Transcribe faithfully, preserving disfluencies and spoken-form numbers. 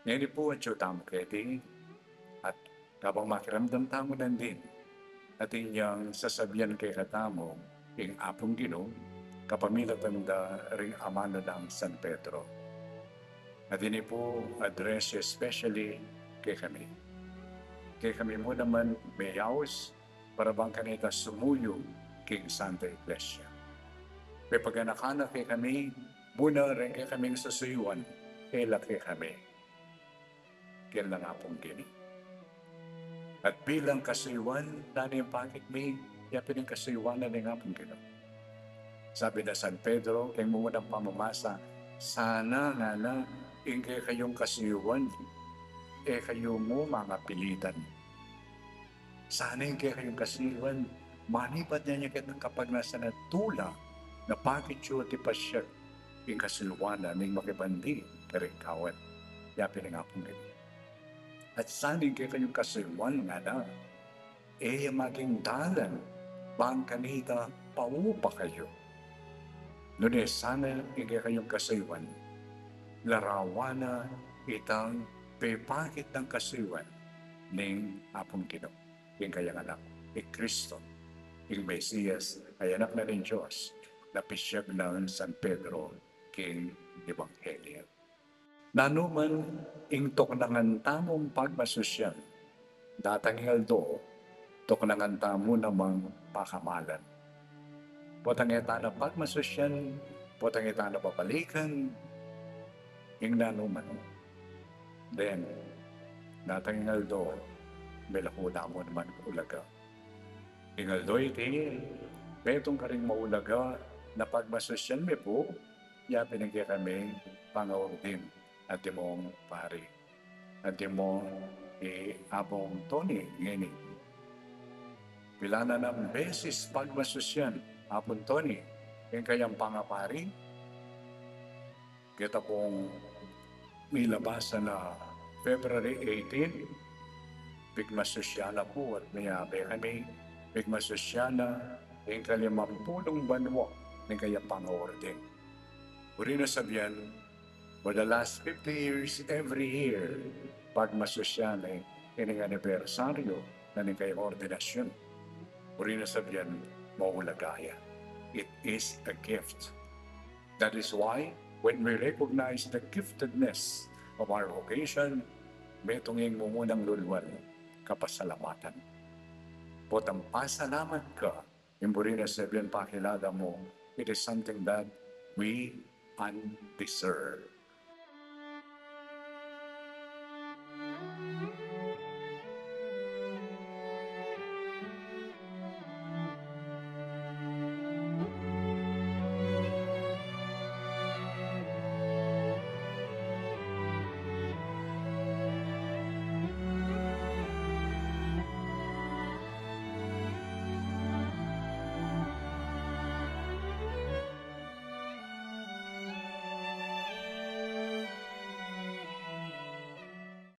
Ngeni pu atyu tamu keti, at kabang makiramdam tamu nandin, atin yang sasabian kekatamu ing Apung Ginu kapamilatan da ring amanu nang San Pedro. At ini pu address especially kekami. Kekami mu naman meyaus para bang kanita sumuyu king Santa Iglesia. Pepaganakan na kekami, muna reng kekaming susuyuan, e la kekami, keng Apung Ginu. At bilang kasuyuan na ning pakit mi, yapin ing kasuyuan na ning Apung Ginu. Sabi na San Pedro keng mumunang pamamasa, sana ngana ing kekayung kasuyuan, e kayu mu mangapilitan. Sana ing kekayung kasuyuan, manibat ne ya keta kapagnasan at tula na pakit yu at ipasyag ing kasuyuan na ning makibandi karing kawan. Yapin ing Apung Ginu. At sana ing kekayung kasuyuan ngana, e ya maging dalan bang kanita paupa kayu. Nune sana ing kekayung kasuyuan, larawan na itang pepakit nang kasuyuan ning Apung Ginu, ing kayang anak, i Kristo, ing Mesias, a Anak na ning Dios, na pisyag nang San Pedro king Ebanghelyo. Nanu man ing tuknangan tamung pagmasusyan, datang ing aldo, tuknangan tamu namang pakamalan. Potang e ta na pagmasusyan, potang e ta na babalikan, ing nanu man. Then, datang ing aldo, milako tamu naman ulaga. Ing aldo iti, metung karing maulaga na pagmasusyan mi pu, yapin ing kekaming pangaordin, antimong pari, antimong i Apung Tony ngeni. Pilan na nang beses pagmasusyan, Apung Tony, ing kayang pangapari, keta pung milabasan na February eighteen, pigmasusyan na pu at miyabe kami, pigmasusyan na ing kalimampulung banua ning kayang pangaordin. Buri na sabian, for the last fifty years, every year, pagmasusyan na ining anibersaryu na ning kayang ordinasyun. Buri na sabian, maulaga ya. It is a gift. That is why, when we recognize the giftedness of our vocation, metung ing mumunang lulwal, kapasalamatan. Potang pasalamat ka, ing buri na sabian pakilala mu, it is something that we undeserved.